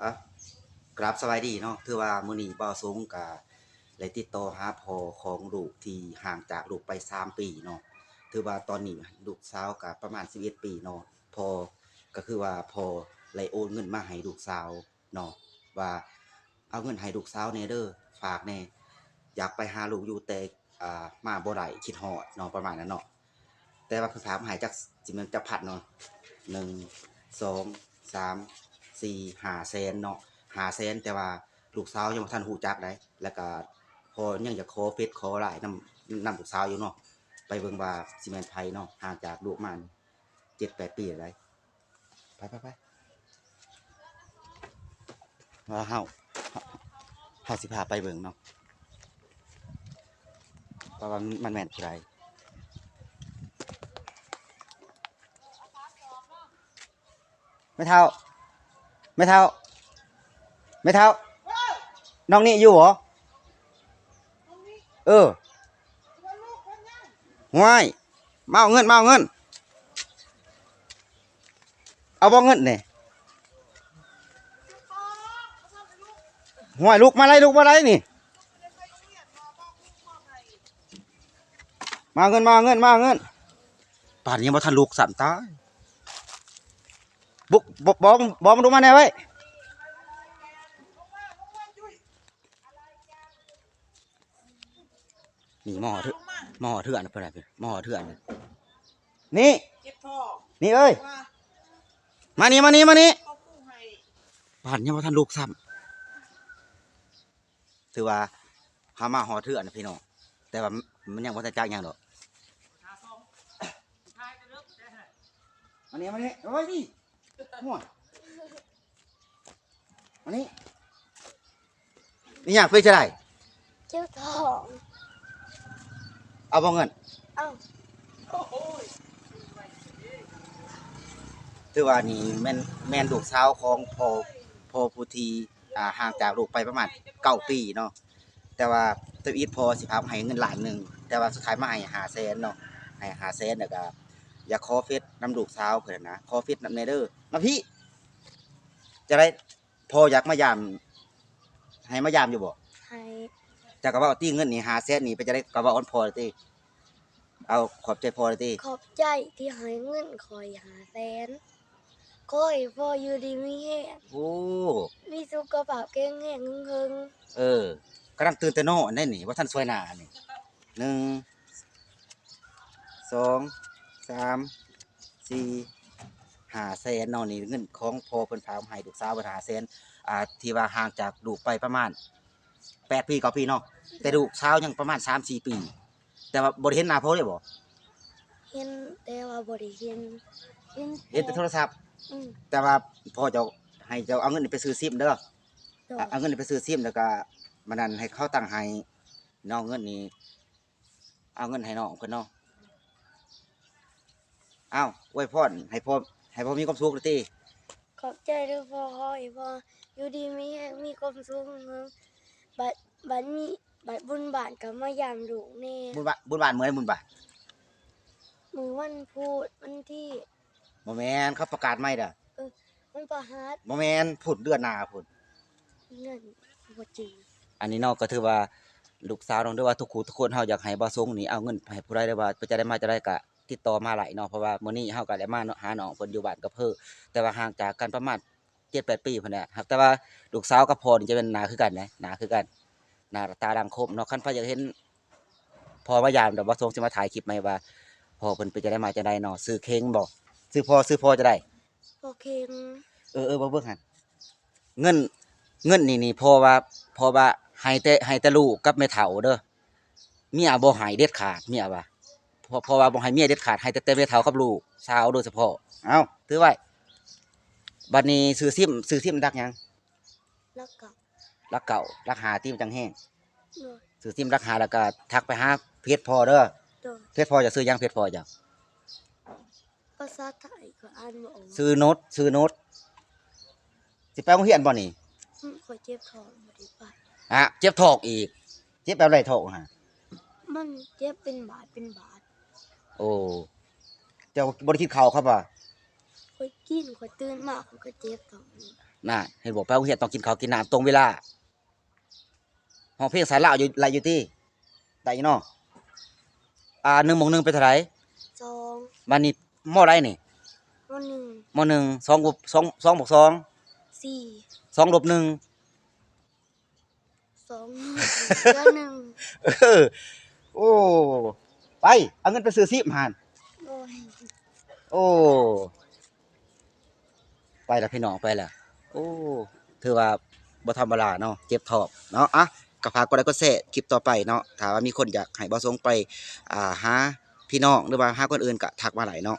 ອ່ະ ກາບສະບາຍດີເນາະ. ຖືວ່າມື້ນີ້ບ່າວສົງກະໄດ້ຕິດຕໍ່ຫາພໍ່ຂອງລູກທີ່ຫ່າງຈາກລູກໄປສາມປີເນາະ. ຖືວ່າຕອນນີ້ລູກສາວກະປະມານສິບເອັດປີເນາະ. ພໍ່ ກະຄືວ່າພໍ່ໄດ້ໂອນເງິນມາໃຫ້ລູກສາວເນາະ ວ່າເອົາເງິນໃຫ້ລູກສາວແດ່ເດີ ຝາກແດ່ ຢາກໄປຫາລູກຢູ່ແຕ່ ອ່າ ມາບໍ່ໄດ້ ຄິດຮອດເນາະ ປະມານນັ້ນເນາະ. ແຕ່ວ່າເພິ່ນຝາກມາໃຫ້ຈັກ ຊິແມ່ນຈັກພັນເນາະ ໜຶ່ງ ສອງ ສາມ ສີ່ ຫ້າແສນເນາະ ຫ້າແສນ ແຕ່ວ່າລູກສາວຍັງບໍ່ທັນຮູ້ຈັກໃດ໋ ແລ້ວກະພໍ່ຍັງຢາກຂໍເຟສຂໍລາຍນຳ ນຳລູກສາວຢູ່ເນາະ. ໄປເບິ່ງວ່າຊິແມ່ນໃຜເນາະ ຫ່າງຈາກລູກມາເຈັດແປດປີແລ້ວໃດ໋. ໄປໆໆ ວ່າເຮົາ ເຮົາ ເຮົາຊິພາໄປເບິ່ງເນາະ ວ່າ ວ່າມັນແມ່ນຜູ້ໃດ. ແມ່ເຖົ້າ ແມ່ເຖົ້າ ແມ່ເຖົ້າ ນ້ອງນີ້ຢູ່ບໍ່? ເອີ ຫ້ວຍ ມາເອົາເງິນ ມາເອົາເງິນ ເອົາບໍ່ເງິນນີ້? ຫ້ວຍ ລຸກມາໄດ້ ລຸກມາໄດ້ນີ້ ມາເງິນ ມາເງິນ ມາເງິນ. ປານນີ້ຍັງບໍ່ທັນລຸກຊ້ຳ ຕາຍ. ບຸກ ບອກ ບອກ ບອກມັນລຸກມາແດ່ເວີ້ຍ. ນີ້ ມາຮອດເຮືອນ ມາຮອດເຮືອນເພິ່ນລະ ມາຮອດເຮືອນ. ນີ້ ເຈັບທ້ອງ ນີ້ເອີຍ ວ່າ ມານີ້ ມານີ້ ມານີ້ ເຂົາປູໃຫ້. ປານຍັງບໍ່ທັນລຸກຊ້ຳ. ຖືວ່າເຮົາມາຮອດເຮືອນນະພີ່ນ້ອງ ແຕ່ວ່າມັນຍັງບໍ່ທັນຈັກຫຍັງດອກ. ມານີ້ ມານີ້ ໂອ້ຍ ນີ້ ຫົວ ມານີ້. ອີຫຍັງ ເປັນຈັ່ງໃດ? ເຈັບທ້ອງ. ເອົາບໍ່ເງິນ? ເອົາ. ຖືວ່ານີ້ແມ່ນ ແມ່ນລູກສາວຂອງພໍ່ ພໍ່ຜູ້ທີ່ ອ່າ ຫ່າງຈາກລູກໄປປະມານເກົ້າປີເນາະ. ແຕ່ວ່າທຳອິດພໍ່ຊິພາມາໃຫ້ເງິນລ້ານໜຶ່ງ ແຕ່ວ່າສຸດທ້າຍມາໃຫ້ຫ້າແສນເນາະ ໃຫ້ຫ້າແສນ ແລ້ວກະຢາກຂໍເຟສນຳລູກສາວເພິ່ນນະ ຂໍເຟສນຳແດ່ເດີ. ມາພີ້ ຈັ່ງໃດ ພໍ່ຢາກມາຢາມ ໃຫ້ມາຢາມຢູ່ບໍ່? ໃຫ້. ເຈົ້າກະເວົ້າຕິ ເງິນນີ້ຫ້າແສນນີ້ ເປັນຈັ່ງໃດກະເວົ້ານຳພໍ່ຕິ. ເອົາ ຂອບໃຈພໍ່ຕິ. ຂອບໃຈທີ່ໃຫ້ເງິນຂ້ອຍຫ້າແສນ ຂໍໃຫ້ພໍ່ຢູ່ດີມີແຮງ ໂອ້ ມີສຸຂະພາບແຂງແຮງເຫິງໆ. ເອີ ກຳລັງຕື່ນແຕ່ນອນໄດ໋ນີ້ ບໍ່ທັນສວຍໜ້ານີ້. ໜຶ່ງ ສອງ ສາມ ສີ່ ຫ້າແສນເນາະ. ນີ້ເງິນຂອງພໍ່ເພິ່ນຝາກມາໃຫ້ລູກສາວເພິ່ນຫ້າແສນ ອ່າ ທີ່ວ່າຫ່າງຈາກລູກໄປປະມານແປດປີ ເກົ້າປີເນາະ ແຕ່ລູກສາວຍັງປະມານສາມສີ່ປີ. ແຕ່ວ່າບໍ່ໄດ້ເຫັນໜ້າພໍ່ເລີຍບໍ່? ເຫັນ ແຕ່ວ່າບໍ່ໄດ້ເຫັນ ເຫັນ ເຫັນແຕ່ໂທລະສັບ. ອືມ ແຕ່ວ່າພໍ່ເຈົ້າໃຫ້ເຈົ້າເອົາເງິນນີ້ໄປຊື້ຊິມເດີ. ໂດຍ. ເອົາເງິນນີ້ໄປຊື້ຊິມ ແລ້ວກະບາດນັ້ນໃຫ້ເຂົາຕັ້ງໃຫ້ເນາະ ເງິນນີ້ ເອົາເງິນໃຫ້ນ້ອງເພິ່ນເນາະ. ເອົາ ອວຍພອນໃຫ້ພໍ່ ໃຫ້ພໍ່ມີຄວາມສຸກເດີຕິ. ຂອບໃຈເດີພໍ່ ຂໍໃຫ້ພໍ່ຢູ່ດີມີແຮງ ມີຄວາມສຸກເຫິງໆ. ບັດ ບັດມີ ບັດບຸນບ້ານກະມາຢາມລູກແດ່. ບຸນບ້ານ ບຸນບ້ານມື້ໃດ? ບຸນບ້ານ ມື້ວັນພຸດ ວັນທີ ບໍ່ແມ່ນ ເຂົາປະກາດໃໝ່ເດີ. ເອີ ວັນພະຫັດ ບໍ່ແມ່ນ ພຸ້ນ ເດືອນໜ້າພຸ້ນ. ນັ້ນບໍ່ຈິງ. ອັນນີ້ເນາະ ກະຖືວ່າລູກສາວນ້ອງ ຫຼືວ່າທຸກຄູ່ທຸກຄົນ ເຮົາຢາກໃຫ້ບ່າວສົງນີ້ເອົາເງິນໃຫ້ຜູ້ໃດ ຫຼືວ່າໄປຈັ່ງໃດມາຈັ່ງໃດກະຕິດຕໍ່ມາໄດ້ເນາະ. ເພາະວ່າມື້ນີ້ເຮົາກະໄດ້ມາຫານ້ອງເພິ່ນຢູ່ບ້ານກະເພີ ແຕ່ວ່າຫ່າງຈາກກັນປະມານເຈັດແປດປີພຸ້ນແຫຼະ. ຫາກແຕ່ວ່າລູກສາວກັບພໍ່ນີ້ຈະແມ່ນໜ້າຄືກັນເດ້ ໜ້າຄືກັນ ໜ້າຕາດັງຄົມເນາະ. ຄັນໃຜຢາກເຫັນພໍ່ມາຢາມ ດຽວບ່າວສົງຊິມາຖ່າຍຄລິບໃໝ່ວ່າພໍ່ເພິ່ນເປັນຈັ່ງໃດມາຈັ່ງໃດເນາະ. ຊື່ເຄັງບໍ່? ຊື່ພໍ່ ຊື່ພໍ່ຈັ່ງໃດ? ບໍ່ເຄັງ. ເອີໆ ເບິ່ງຫັ້ນ ເງິນ ເງິນນີ້ນີ້ ພໍ່ວ່າ ພໍ່ວ່າໃຫ້ແຕ່ ໃຫ້ແຕ່ລູກກັບແມ່ເຖົ້າເດີ. ເມຍບໍ່ໃຫ້ເດັດຂາດ ເມຍວ່າ ເພາະ ເພາະວ່າບໍ່ໃຫ້ເມຍເດັດຂາດ ໃຫ້ແຕ່ ແຕ່ແມ່ເຖົ້າກັບລູກສາວໂດຍສະເພາະ. ເອົາ ຖືໄວ້. ບັດນີ້ຊື້ຊິມ ຊື້ຊິມຫຼັກຫຍັງ? ຫຼັກເກົ້າ. ຫຼັກເກົ້າ ຫຼັກຫ້າຕິ ມັນຈັ່ງແຮງ. ໂດຍ. ຊື້ຊິມຫຼັກຫ້າ ແລ້ວກະທັກໄປຫາເຟສພໍ່ເດີ. ໂດຍ. ເຟສພໍ່ເຈົ້າຊື່ຫຍັງ? ເຟສພໍ່ເຈົ້າ ພາສາໄທຂ້ອຍອ່ານບໍ່ອອກ. ຊື່ໂນດ ຊື່ໂນດ. ຊິໄປໂຮງຮຽນບໍ່ນີ້? ອືມ ຂ້ອຍເຈັບທ້ອງ ບໍ່ໄດ້ໄປ. ອະ ເຈັບທ້ອງອີກ? ເຈັບແບບໃດທ້ອງຫັ້ນ? ມັນເຈັບເປັນບາດເປັນບາດ. ໂອ້ ເຈົ້າບໍ່ໄດ້ກິນເຂົ້າຄັບວ່າ? ຂ້ອຍກິນ ຂ້ອຍຕື່ນມາ ຂ້ອຍກະເຈັບທ້ອງ. ນະ ເຫັນບໍ່? ໄປໂຮງຮຽນຕ້ອງກິນເຂົ້າກິນນ້ຳຕົງເວລາ. ຮ້ອງເພງສາລາວຢູ່ ໄດ້ຢູ່ຕິ? ໄດ້ຢູ່ເນາະ. ອ່າ ໜຶ່ງບວກໜຶ່ງເປັນເທົ່າໃດ? ສອງ. ບາດນີ້ ມໍໃດນີ້? ມໍໜຶ່ງ. ມໍໜຶ່ງ. ສອງບວກ ສອງ ສອງບວກສອງ? ສີ່. ສອງລົບໜຶ່ງ? ສອງ ເຫຼືອໜຶ່ງ. ເອີ ໂອ້ ໄປ ເອົາເງິນໄປຊື້ຊີບຫັ້ນ. ໂອ້ຍ ໂອ້ ໄປລະພີ່ນ້ອງ ໄປລະ. ໂອ້ ຖືວ່າບໍ່ທຳມະດາເນາະ ເຈັບທ້ອງເນາະ. ອ່ະ ກໍຝາກກົດໄລກົດແຊຄລິບຕໍ່ໄປເນາະ. ຖ້າວ່າມີຄົນຢາກໃຫ້ບ່າວສົງໄປ ອ່າ ຫາພີ່ນ້ອງ ຫຼືວ່າຫາຄົນອື່ນ ກໍທັກມາໄດ້ເນາະ.